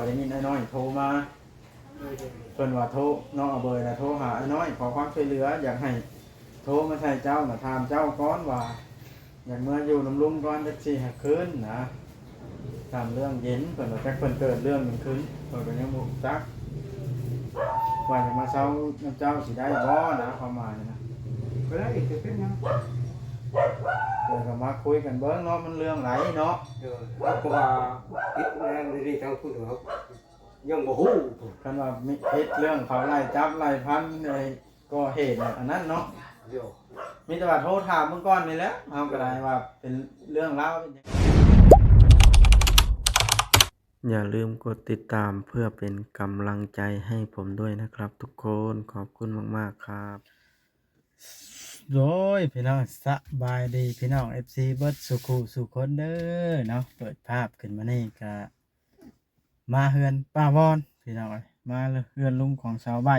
ໄດ້ຍິນອ້າຍນ້ອຍໂທມາ ເພິ່ນວ່າໂທ ນ້ອງອາເບີຍນະໂທຫາອ້າຍນ້ອຍ ຂໍຄວາມຊ່ວຍເຫຼືອ ຢາກໃຫ້ໂທມາໃສ່ເຈົ້ານະ ຖາມເຈົ້າກ່ອນວ່າ ຢາກເມືອຢູ່ນຳລຸງກ່ອນຈັກສີ່ຫ້າຄືນນະ ຖາມເລື່ອງເຢັນ ເພິ່ນວ່າຈັກເພິ່ນເກີດເລື່ອງຫຍັງຂຶ້ນ ຂ້ອຍກໍຍັງບໍ່ຮູ້ຈັກ ວ່າຢາກມາເຊົານຳເຈົ້າຊິໄດ້ບໍ່ນະ ຄວາມໝາຍນະ. ກໍໄດ້ ຈະເປັນຫຍັງ ແລ້ວກໍມາຄຸຍກັນເບິ່ງເນາະ ມັນເລື່ອງຫຼາຍເນາະ. ໂດຍ ເຮົາກໍວ່າຕິດງານດີໆ ທາງພຸ້ນເຮົາຍັງບໍ່ຮູ້. ຄັນວ່າມີ ເຮັດເລື່ອງເຂົາໄລ່ຈັບໄລ່ພັນ ໄດ້ກໍ່ເຫດອັນນັ້ນເນາະ. ໂດຍ ມີແຕ່ວ່າໂທຖາມເບິ່ງກ່ອນນີ້ແຫຼະ ເຮົາກໍໄດ້ວ່າເປັນເລື່ອງລາວເປັນຫຍັງ. ຢ່າลืมกดติดตามเพื่อเป็นกำลังใจให้ผมด้วยนะครับทุกคน ขอบคุณมากๆครับ. ໂดຍ ພີ່ນ້ອງ ສະບາຍດີພີ່ນ້ອງ ເອັຟຊີ ເບິດສູ່ຄູ່ສູ່ຄົນເດີເນາະ. ເປີດພາບຂຶ້ນມານີ້ກະມາເຮືອນປ້າວອນພີ່ນ້ອງເອີຍ ມາເຮືອນລຸງຂອງສາວໃບ.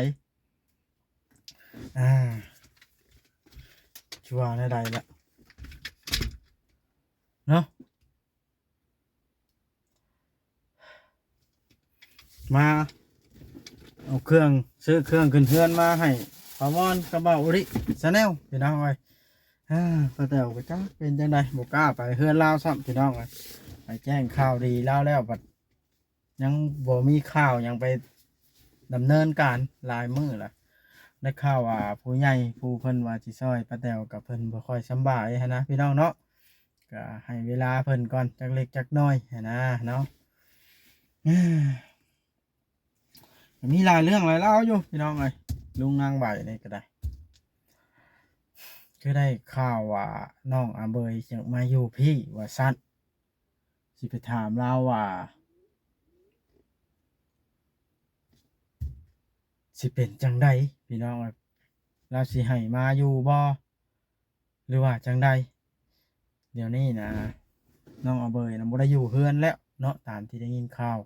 ອ່າ ຊິວ່າແນວໃດລະເນາະ. ມາເອົາເຄື່ອງ ຊື້ເຄື່ອງຂຶ້ນເຮືອນມາໃຫ້ປ້າວອນກັບບ່າວອຸລິ Channel ພີ່ນ້ອງເອີຍ. ອ່າ ປ້າແຕວກໍຈັກເປັນຈັ່ງໃດ ບໍ່ກ້າໄປເຮືອນລາວຊ້ຳພີ່ນ້ອງເອີຍ. ໄປແຈ້ງຂ່າວດີລາວແລ້ວ ບັດຍັງບໍ່ມີຂ່າວຫຍັງໄປດຳເນີນການຫຼາຍມື້ລະ. ໄດ້ຂ່າວວ່າຜູ້ໃຫຍ່ຜູ້ເພິ່ນວ່າຊິຊ່ອຍປ້າແຕວ ກໍເພິ່ນບໍ່ຄ່ອຍສຳບາຍຫັ້ນນະພີ່ນ້ອງເນາະ. ກໍໃຫ້ເວລາເພິ່ນກ່ອນຈັກເລັກຈັກນ້ອຍຫັ້ນນະເນາະ. ກໍມີຫຼາຍເລື່ອງຫຼາຍລາວຢູ່ພີ່ນ້ອງເອີຍ ລຸງນາງໃບນີ້ກໍໄດ້. ຄືໄດ້ຂ່າວວ່ານ້ອງອາເບີຍຢາກມາຢູ່ພີ້ວ່າຊັ້ນ ຊິໄປຖາມລາວວ່າ ຊິເປັນຈັ່ງໃດພີ່ນ້ອງເອີຍ ລາວຊິໃຫ້ມາຢູ່ບໍ່ ຫຼືວ່າຈັ່ງໃດ? ດຽວນີ້ນະ ນ້ອງອາເບີຍນະບໍ່ໄດ້ຢູ່ເຮືອນແລ້ວເນາະ ຕາມທີ່ໄດ້ຍິນຂ່າວ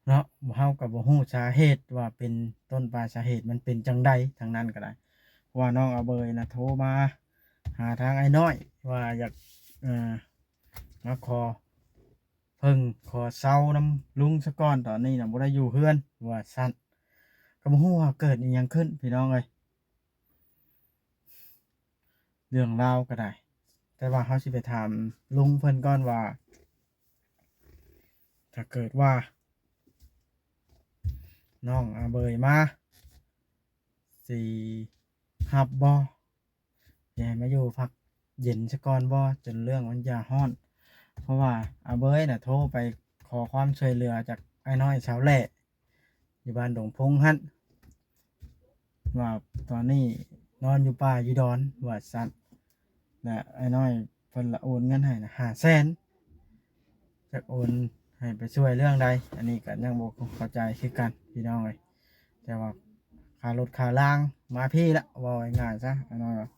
ເນາະ. ເຮົາກໍບໍ່ຮູ້ສາເຫດວ່າເປັນ ຕົ້ນປາຍສາເຫດມັນເປັນຈັ່ງໃດທາງນັ້ນກໍໄດ້ ເພາະວ່ານ້ອງອາເບີຍນະໂທມາຫາທາງອ້າຍນ້ອຍວ່າຢາກ ເອີ ມາຂໍເພິ່ງຂໍເຊົານຳລຸງສາກ່ອນ ຕອນນີ້ນະບໍ່ໄດ້ຢູ່ເຮືອນວ່າຊັ້ນ. ກໍບໍ່ຮູ້ວ່າເກີດອີ່ຫຍັງຂຶ້ນພີ່ນ້ອງເອີຍ ເລື່ອງລາວກໍໄດ້. ແຕ່ວ່າເຮົາຊິໄປຖາມລຸງເພິ່ນກ່ອນວ່າ ຖ້າເກີດວ່ານ້ອງອາເບີຍມາ ຊິຮັບບໍ່? ຢາກໃຫ້ມາຢູ່ພັກເຢັນຊະກ່ອນບໍ່ ຈົນເລື່ອງມັນຢ່າຮ້ອນ? ເພາະວ່າອາເບີຍນະໂທໄປຂໍຄວາມຊ່ວຍເຫຼືອຈາກອ້າຍນ້ອຍສາວແຫຼ້ ຢູ່ບ້ານດົງພົງຫັ້ນ ວ່າຕອນນີ້ນອນຢູ່ປ່າຢູ່ດອນວ່າຊັ້ນ. ແລະອ້າຍນ້ອຍເພິ່ນລະໂອນເງິນໃຫ້ນະຫ້າແສນ ຈັກໂອນໃຫ້ໄປຊ່ວຍເລື່ອງໃດ ອັນນີ້ກໍຍັງບໍ່ເຂົ້າໃຈຄືກັນພີ່ນ້ອງເອີຍ. ແຕ່ວ່າຄ່າລົດຄ່າລາງມາພີ້ລະ ເວົ້າງ່າຍໆຊະ ອັນນັ້ນລະ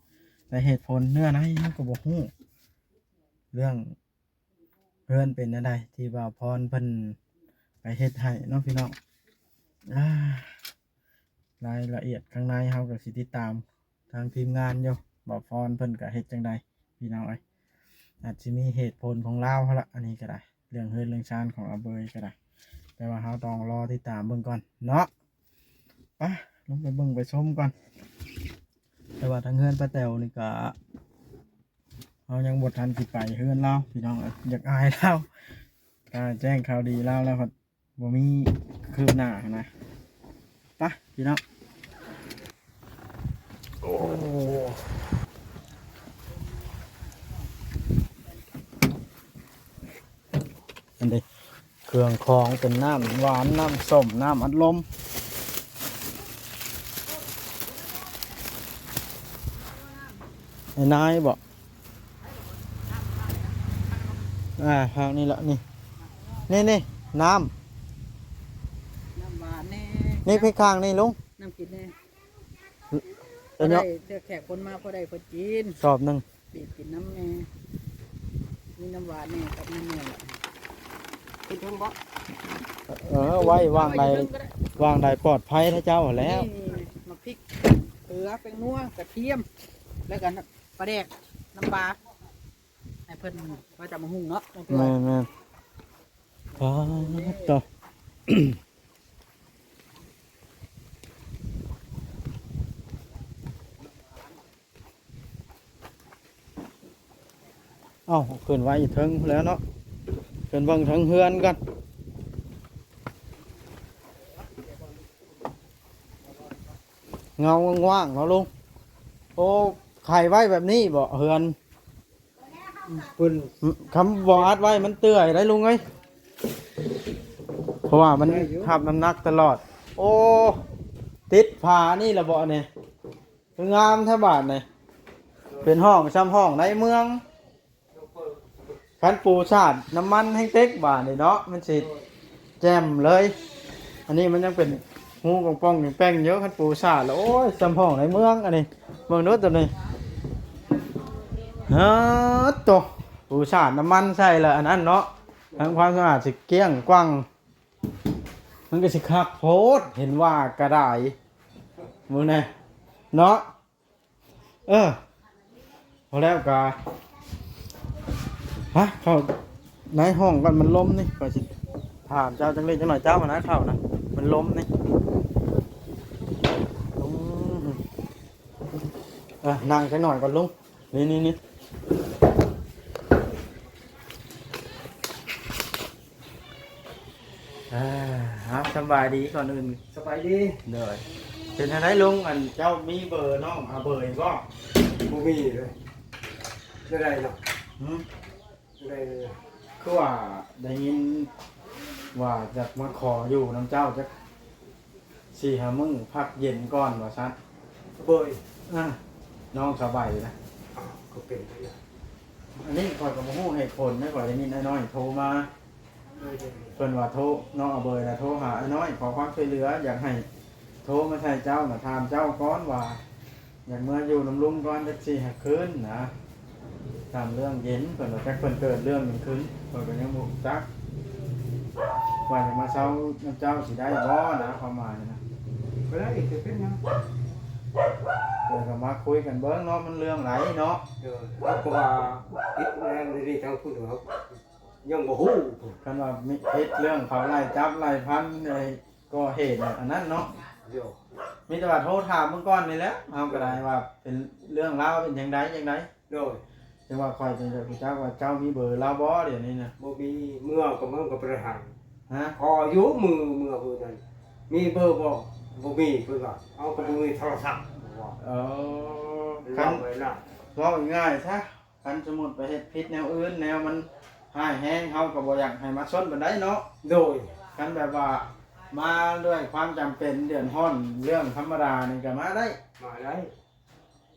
ແຕ່ເຫດຜົນເນື້ອໃນເຮົາກໍບໍ່ຮູ້ ເລື່ອງເຮືອນເປັນແນວໃດ ທີ່ບ່າວພອນເພິ່ນໄປເຮັດໃຫ້ເນາະພີ່ນ້ອງ. ອາ ລາຍລະອຽດຂ້າງໃນເຮົາກໍຊິຕິດຕາມ ທາງທີມງານຢູ່ ບ່າວພອນເພິ່ນກະເຮັດຈັ່ງໃດພີ່ນ້ອງເອີຍ. ອາດຊິມີເຫດຜົນຂອງລາວຫັ້ນລະ ອັນນີ້ກໍໄດ້ ເລື່ອງເຮືອນເລື່ອງຊານຂອງອາເບີຍກໍໄດ້ ແຕ່ວ່າເຮົາຕ້ອງລໍຕິດຕາມເບິ່ງກ່ອນເນາະ. ໄປ ລົງໄປເບິ່ງໄປຊົມກ່ອນ. ແຕ່ວ່າທາງເຮືອນປ້າແຕວນີ້ກະ ເຮົາຍັງບໍ່ທັນຊິໄປເຮືອນລາວພີ່ນ້ອງເອີຍ ຢາກອາຍລາວ ຖ້າແຈ້ງຂ່າວດີລາວແລ້ວ ບໍ່ມີຄືບໜ້າຫັ້ນນະ. ໄປພີ່ນ້ອງ. ໂອ້ ອັນເດ ເຄື່ອງຂອງເປັນນ້ຳຫວານ ນ້ຳສົ້ມ ນ້ຳອັດລົມ. ໃຫ້ນາຍບໍ? ອ່າ ທາງນີ້ລະ ນີ້ ນີ້ ນີ້ ນ້ຳ ນ້ຳຫວານແດ່ ນີ້ ພີ່ຂ້າງນີ້ລຸງ ນ້ຳກິນແດ່ ເອີ ເນາະ ເພື່ອແຂກຄົນມາພໍໄດ້ເພິ່ນກິນ ຊອບໜຶ່ງ ປີກກິນນ້ຳແດ່ ມີນ້ຳຫວານແດ່ກັບນ້ຳແດ່ ຂຶ້ນເທິງບໍ? ເອີ ໄວ້ວາງໃດ ວາງໃດປອດໄພນະເຈົ້າຫັ້ນແຫຼະ. ນີ້ ໝາກພິກ ເກືອ ແປ້ງນົວ ກະທຽມ ແລ້ວກະປາແດກ ນ້ຳປາ ໃຫ້ເພິ່ນວ່າຈະມາຫຸ່ງເນາະ. ແມ່ນໆ ປາດໂທ້ ເອົ້າ ຂຶ້ນໄວ້ຢູ່ເທິງພຸ້ນແຫຼ້ວເນາະ ຂຶ້ນເບິ່ງເທິງເຮືອນກ່ອນ. ເງົາຫວ່າງໆເນາະລຸງ. ໂອ້ ໄຂໄວ້ແບບນີ້ເບາະເຮືອນ? ເພິ່ນ ຄຳບໍ່ອັດໄວ້ມັນເປື້ອຍໄດ໋ລຸງເອີຍ ເພາະວ່າມັນ ໄດ້ຢູ່ ຮັບນ້ຳໜັກຕະຫຼອດ. ໂອ້ ຕິດຝານີ້ລະເບາະນີ້ ຄືງາມແທ້ບາດນີ້ ເປັນຫ້ອງຊ່ຳຫ້ອງໃນເມືອງ. ຄັນປູສາດນ້ຳມັນແຮງເຕັກບາດນີ້ເນາະ ມັນຊິແຈ່ມເລີຍ. ອັນນີ້ມັນຍັງເປັນຮູປ່ອງໆແປ້ງໆຢູ່ ຄັນປູສາດແລ້ວ ໂອ້ຍ ຊ່ຳຫ້ອງໃນເມືອງ. ອັນນີ້ເບິ່ງດູໂຕນີ້ ເອີ ໂຕ ປູສາດນ້ຳມັນໃສ່ລະ ອັນນັ້ນເນາະ ທຳຄວາມສະອາດຊິກ້ຽງກວ້າງ ມັນກໍຊິຄັກໂພດ ເຫັນວ່າກະດາຍ ເບິ່ງແດ່ເນາະ. ເອີ ພໍແລ້ວກະ ຮະ ເຂົ້າໃນຫ້ອງກ່ອນ ມັນລົມນີ້ ຂ້ອຍຊິຖາມເຈົ້າຈັກເລັກຈັກໜ້ອຍ ເຈົ້າຫັ້ນນະ ເຂົ້ານະ ມັນລົມນີ້. ອືມ ເອີ ນັ່ງຈັກໜ້ອຍກ່ອນລຸງ ນີ້ໆໆ. ອ່າ ເອົາ ສະບາຍດີ ກ່ອນອື່ນ ສະບາຍດີ. ໂດຍ ເປັນຈັ່ງໃດລຸງ ອັນເຈົ້າມີເບີນ້ອງອາເບີຍບໍ່? ບໍ່ມີເລີຍ. ແນວໃດເນາະ? ຫື? ແນວໃດເລີຍ? ຄືວ່າໄດ້ຍິນວ່າຢາກມາຂໍຢູ່ນຳເຈົ້າຈັກສີ່ຫ້າມື້ ພັກເຢັນກ່ອນວ່າຊັ້ນ. ອາເບີຍ? ອ່າ ນ້ອງສະບາຍດີນະ? ກໍເປັນໄປໄດ້. ອັນນີ້ຂ້ອຍກໍບໍ່ຮູ້ເຫດຜົນເດ້ ຂ້ອຍໄດ້ຍິນອ້າຍນ້ອຍໂທມາ ເພິ່ນວ່າໂທ ນ້ອງອາເບີຍນະໂທຫາອ້າຍນ້ອຍ ຂໍຄວາມຊ່ວຍເຫຼືອ ຢາກໃຫ້ໂທມາໃສ່ເຈົ້ານະ ຖາມເຈົ້າກ່ອນວ່າ ຢາກເມືອຢູ່ນຳລຸງກ່ອນຈັກສີ່ຫ້າຄືນນະ ຖາມເລື່ອງເຢັນ ເພິ່ນວ່າຈັກເພິ່ນເກີດເລື່ອງຫຍັງຂຶ້ນ ຂ້ອຍກໍຍັງບໍ່ຮູ້ຈັກ ວ່າຢາກມາເຊົ່ານຳເຈົ້າຊິໄດ້ບໍ່ນະ ຄວາມໝາຍນະ. ກໍໄດ້ ຈະເປັນຫຍັງ ເອີ ກໍມາຄຸຍກັນເບິ່ງເນາະ ມັນເລື່ອງຫຼາຍເນາະ. ເອີ ເຮົາກໍວ່າຜິດແນວນີ້ທາງພຸ້ນ ເຮົາຍັງບໍ່ຮູ້. ຄັນວ່າມີ ຜິດເລື່ອງເຂົາໄລ່ຈັບໄລ່ຟັນ ໄອ້ ກໍເຫດອັນນັ້ນເນາະ. ໂດຍ ມີແຕ່ວ່າໂທຖາມເບິ່ງກ່ອນນີ້ແຫຼະ ເຮົາກໍໄດ້ວ່າເປັນເລື່ອງລາວເປັນຈັ່ງໃດຈັ່ງໃດ. ໂດຍ ຈັ່ງວ່າຂ້ອຍຈຶ່ງຢາກຮູ້ຈັກວ່າເຈົ້າມີເບີລາວບໍ່ດຽວນີ້ນະ? ບໍ່ມີ ເມືອກໍມັນກໍບໍ່ໄດ້ໃຫ້. ຮະ? ຂໍຢູ່ມື້ ເມືອມື້ນັ້ນ ມີເບີບໍ່? ບໍ່ມີ ເພິ່ນວ່າ ເອົາ ກໍບໍ່ມີໂທລະສັບ ເພິ່ນວ່າ. ເອີ ເວົ້າໄວ້ນະ ເວົ້າງ່າຍຊະ ຄັນສົມມຸດໄປເຮັດຜິດແນວອື່ນ ແນວມັນຮ້າຍແຮງ ເຮົາກໍບໍ່ຢາກໃຫ້ມາຊົນປານໃດເນາະ. ໂດຍ ຄັນແບບວ່າມາດ້ວຍຄວາມຈຳເປັນ ເດືອດຮ້ອນ ເລື່ອງທຳມະດານີ້ກໍມາໄດ້ ມາໄດ້.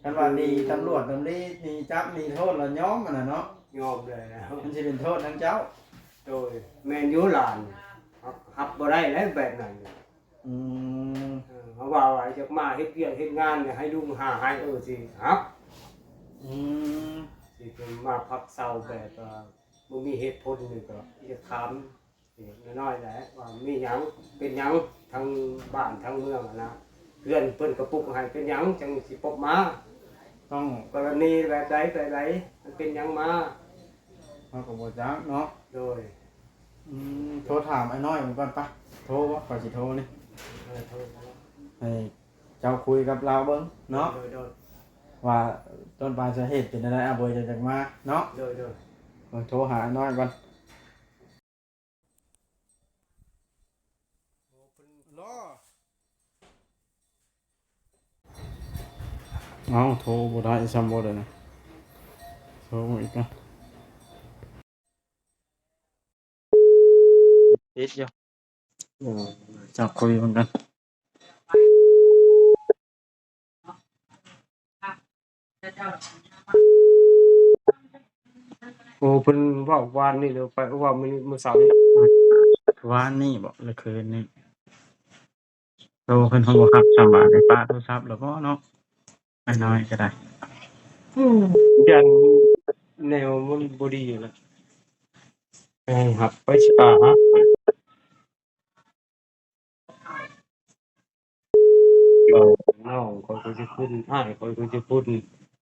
ຄັນວ່າໜີຕຳຫຼວດ ຕຳຫຼວດໜີຈັບໜີໂທດລະຍອມຫັ້ນນະເນາະ. ຍອມແລ້ວ ມັນຊິເປັນໂທດທາງເຈົ້າ. ໂດຍ ແມ່ນຢູ່ຫຼານ ຮັບ ຮັບບໍ່ໄດ້ແລ້ວແບບນັ້ນ. ອືມ ເອີ ເຮົາວ່າ ວ່າຢາກມາເຮັດວຽກເຮັດງານ ໃຫ້ລຸງຫາໃຫ້ ເອີ ຊິຮັບ. ອືມ ຊິເປັນມາພັກເຊົາແບບວ່າບໍ່ມີເຫດຜົນນີ້ ກໍຢາກຖາມນ້ອຍໆແຫຼະ ວ່າມີຫຍັງ ເປັນຫຍັງ ທາງບ້ານທາງເມືອງຫັ້ນນະ ເຮືອນເພິ່ນກໍປຸກໃຫ້ ເປັນຫຍັງຈັ່ງຊິປົບມາ ຕ້ອງ ກໍລະນີແບບໃດແບບໃດ ມັນເປັນຫຍັງມາ ເຮົາກໍບໍ່ຈັກເນາະ. ໂດຍ ອືມ ໂທຖາມອ້າຍນ້ອຍເພິ່ນກ່ອນປະ. ໂທບໍ່? ຂ້ອຍຊິໂທນີ້ ເອີ ໂທ ໃຫ້ເຈົ້າຄຸຍກັບລາວເບິ່ງເນາະ ໂດຍ ໂດຍ ວ່າຕົ້ນປາຍສາເຫດເປັນແນວໃດ ອາເບີຍຈັ່ງມາເນາະ. ໂດຍ ໂດຍ ເບິ່ງ ໂທຫາອ້າຍນ້ອຍກ່ອນ. ເອົ້າ ໂທບໍ່ໄດ້ຊ້ຳບໍ່ໄດ້ນະ ໂທອີກນະ. ຕິດຢູ່ ເອີ ຈັບຄຸຍເບິ່ງກັນ. ໂອ້ ເພິ່ນເວົ້າວານນີ້ ຫຼືໄປເວົ້າມື້ນີ້ ມື້ເຊົ້ານີ້? ວານນີ້ບໍ ຫຼືຄືນນີ້? ໂອ້ ເພິ່ນເຮົາບໍ່ຮັບຊ້ຳບາດນີ້ ປະໂທລະສັບແລ້ວບໍເນາະ ອ້າຍນ້ອຍກໍໄດ້. ອືມ ຢ້ານແນວມັນບໍ່ດີແຫຼະ ໃຫ້ຮັບໄປຊິປະຫາ. ເອີ ນ້ອງຂ້ອຍກໍຈະຂຶ້ນ ອ້າຍຂ້ອຍກໍຈະຂຶ້ນ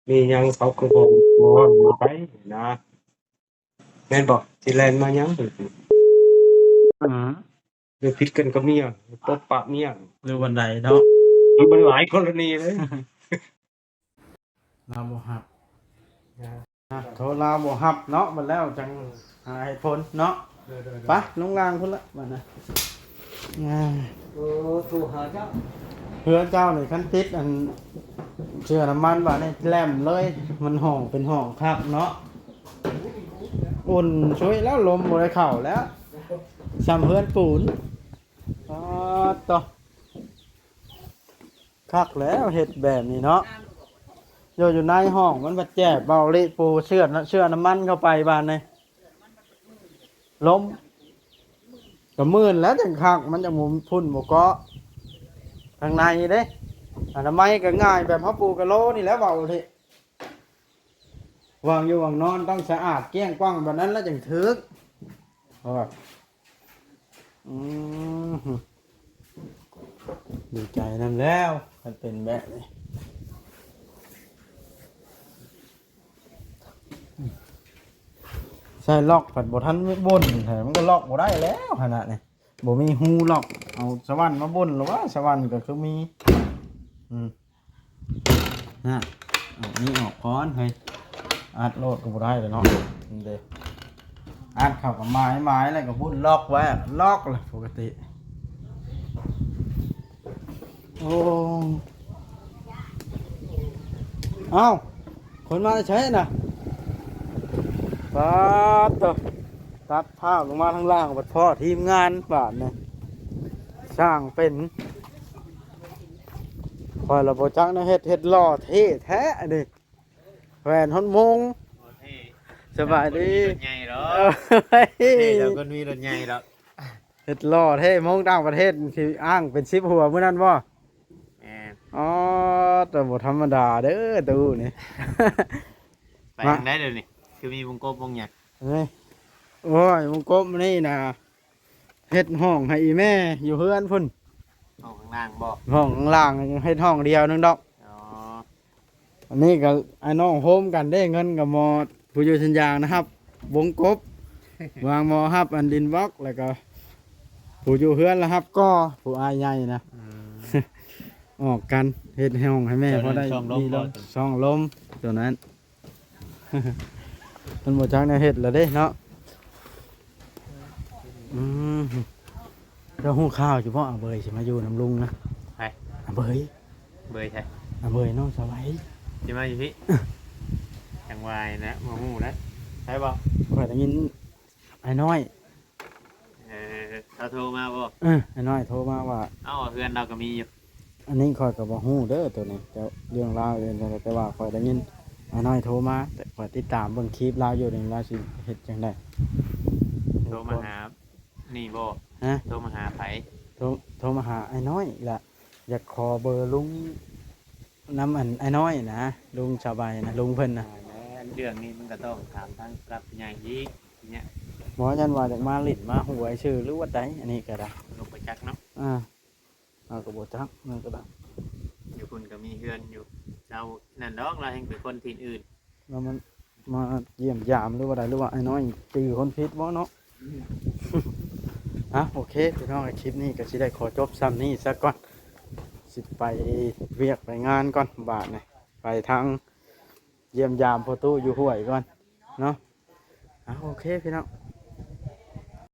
ມີຫຍັງເຂົາກໍບໍ່ ບໍ່ເວົ້າໄປນະ ແມ່ນບໍ່? ຊິແລ່ນມາຫຍັງ? ອືມ ຫຼືຜິດກັນກັບເມຍ ປົບປະເມຍ ຫຼືວັນໃດເນາະ ມັນຫຼາຍກໍລະນີເລີຍ. ລາວບໍ່ຮັບ ອ່າ ໂທລາວບໍ່ຮັບເນາະ ບັດແລ້ວຈັ່ງຫາເຫດຜົນເນາະ. ໂດຍໆໆ ໄປລົງລ່າງພຸ້ນລະບັດນະ. ອ່າ ໂອ້ ໂທຫາເຈົ້າ ເຮືອນເຈົ້ານີ້ຄັນຕິດອັນເຊື້ອນ້ຳມັນບາດນີ້ແຫຼ້ມເລີຍ ມັນຫ້ອງເປັນຫ້ອງຄັກເນາະ. ອຸ່ນຊຸຍແລ້ວ ລົມບໍ່ໄດ້ເຂົ້າແລ້ວ ຊ່ຳເຮືອນປູນ. ປາດໂທ້ ຄັກແລ້ວເຮັດແບບນີ້ເນາະ. ຢູ່ ຢູ່ໃນຫ້ອງມັນພັດແຈບເບົາລິປູເຊື້ອ ເຊື້ອນ້ຳມັນເຂົ້າໄປບາດນີ້ ລົມກໍມື່ນແລ້ວຈັ່ງຄັກ ມັນຈັ່ງບໍ່ ຝຸ່ນບໍ່ເກາະທາງໃນເດ້. ອະນາໄມກໍງ່າຍ ແບບເຮົາປູກະໂລນີ້ແຫຼະເບົາລິ. ຫວ່າງຢູ່ຫວ່າງນອນຕ້ອງສະອາດກ້ຽງກວ້າງແບບນັ້ນແລ້ວຈຶ່ງຖືກ. ໂອ້ຍ ອືມ ດີໃຈນຳແລ້ວ ຄັນເປັນແບບນີ້. ໃສ່ລັອກພັດບໍ່ທັນບົນ ມັນກໍລັອກບໍ່ໄດ້ແລ້ວຂະໜາດນີ້. ບໍ່ມີຮູລັອກ ເອົາສະຫວັນມາບົນລະວ່າ ສະຫວັນກໍຄືມີ. ອືມ ນະ ເອົານີ້ອອກກ່ອນເຮີ້ຍ ອັດໂລດກໍບໍ່ໄດ້ແລ້ວເນາະ. ນີ້ເດ້ ອັດເຂົ້າກັບໝາຍ ໝາຍແລ້ວກໍບຸນລັອກໄວ້ ລັອກລະປົກກະຕິ. ໂອ້ ເອົ້າ ຄົນມາແຕ່ໃສນະ? ປາດໂທ້ ຕັດພາບລົງມາທາງລ່າງ ບັດພໍ້ທີມງານບາດນີ້ ຊ່າງເປັນ. ຂ້ອຍລະບໍ່ຈັກແນວເຮັດ ເຮັດຫຼໍ່ເທ່ແທ້ອັນນີ້ ແຫວນຮອດມົງ. ໂອ້ເທ່ ສະບາຍດີ ຄົນມີລົດໃຫຍ່ດອກ ເອີ ເທ່ດອກ ຄົນມີລົດໃຫຍ່ດອກ. ເຮັດຫຼໍ່ເທ່ ມົງຕ່າງປະເທດທີ່ອ້າງເປັນສິບຫົວມື້ນັ້ນບໍ່? ແມ່ນ. ອໍ ແຕ່ບໍ່ທຳມະດາເດີຕູ້ນີ້. ໄປທາງໃດດຽວນີ້ ຄືມີວົງກົບວົງຫຍັງ? ນີ້ ໂອ້ຍ ວົງກົບນີ້ນະ ເຮັດຫ້ອງໃຫ້ອີ່ແມ່ຢູ່ເຮືອນພຸ້ນ. ຫ້ອງຂ້າງລ່າງບໍ່? ຫ້ອງຂ້າງລ່າງ ເຮັດຫ້ອງດຽວໜຶ່ງດອກ. ອໍ ອັນນີ້ກໍອ້າຍນ້ອງໂຮມກັນເດ້ ເງິນກໍໝໍ້ ຜູ້ຢູ່ສັນຍາງນະຮັບວົງກົບ ວາງໝໍ້ຮັບອັນດິນບລັອກ ແລ້ວກໍຜູ້ຢູ່ເຮືອນລະຮັບກໍ່ ຜູ້ອ້າຍໃຫຍ່ນະ. ອືມ ອອກກັນເຮັດຫ້ອງໃຫ້ແມ່ ເຈົ້ານັ້ນ ພໍໄດ້ ຊ່ອງລົມ ມີລົມ ບໍ່? ຊ່ອງລົມຕົວນັ້ນ ມັນບໍ່ຈັກແນວເຮັດລະເດ້ເນາະ. ອືມ ເຈົ້າຮູ້ຂ່າວຢູ່ບໍ່ ອາເບີຍຊິມາຢູ່ນຳລຸງນະ? ໃຜ? ອາເບີຍ. ເບີຍໃສ? ອາເບີຍນ້ອງສະໄຫວ ຊິມາຢູ່ພີ້. ຈັ່ງວ່ານະ ບໍ່ຮູ້ນະ ໃຊ່ບໍ່? ຂ້ອຍໄດ້ຍິນອ້າຍນ້ອຍ ເອີ ເຂົາໂທມາບໍ່? ເອີ ອ້າຍນ້ອຍໂທມາວ່າ ເອົ້າ ເຮືອນລາວກໍມີຢູ່. ອັນນີ້ຂ້ອຍກໍບໍ່ຮູ້ເດີໂຕນີ້ ແຕ່ເລື່ອງລາວເປັນຈັ່ງໃດ ແຕ່ວ່າຂ້ອຍໄດ້ຍິນອ້າຍນ້ອຍໂທມາ ແຕ່ຂ້ອຍຕິດຕາມເບິ່ງຄລິບລາວຢູ່ນີ້ ລາວຊິເຮັດຈັ່ງໃດ. ໂທມາຫາ ນີ້ບໍ່? ຮະ? ໂທມາຫາໃຜ? ໂທ ໂທມາຫາອ້າຍນ້ອຍລະ ຢາກຂໍເບີລຸງນຳອັນອ້າຍນ້ອຍນະ ລຸງສະໄຫວນະ ລຸງເພິ່ນນະ. ອ່າ ແມ່ນ ເລື່ອງນີ້ມັນກໍຕ້ອງຖາມທາງຜູ້ຫຼັກຜູ້ໃຫຍ່ອີກເນຍ. ບໍ່ ຢ້ານວ່າຢາກມາຫຼິ້ນມາຫົວຊື່ ຫຼືວ່າໃດ ອັນນີ້ກໍໄດ້ ກໍບໍ່ຈັກເນາະ. ອ່າ ເຮົາກໍບໍ່ຈັກ ມັນກໍໄດ້ ຢູ່ພຸ້ນກໍມີເຮືອນຢູ່ເຊົານັ້ນດອກ ລາວແຮ່ງເປັນຄົນຖິ່ນອື່ນ ລາວມັນມາຢ້ຽມຢາມ ຫຼືວ່າໃດ ຫຼືວ່າອ້າຍນ້ອຍຈື່ຄົນຜິດບໍ່ເນາະ. ອ່ະ ໂອເຄ ພີ່ນ້ອງ ຄລິບນີ້ກໍຊິໄດ້ຂໍຈົບຊ່ຳນີ້ຊະກ່ອນ ຊິໄປວຽກໄປງານກ່ອນ ບາດນີ້ໄປທາງຢ້ຽມຢາມພໍ່ຕູ້ຢູ່ຫ້ວຍກ່ອນເນາະ. ອ່າ ໂອເຄ ພີ່ນ້ອງ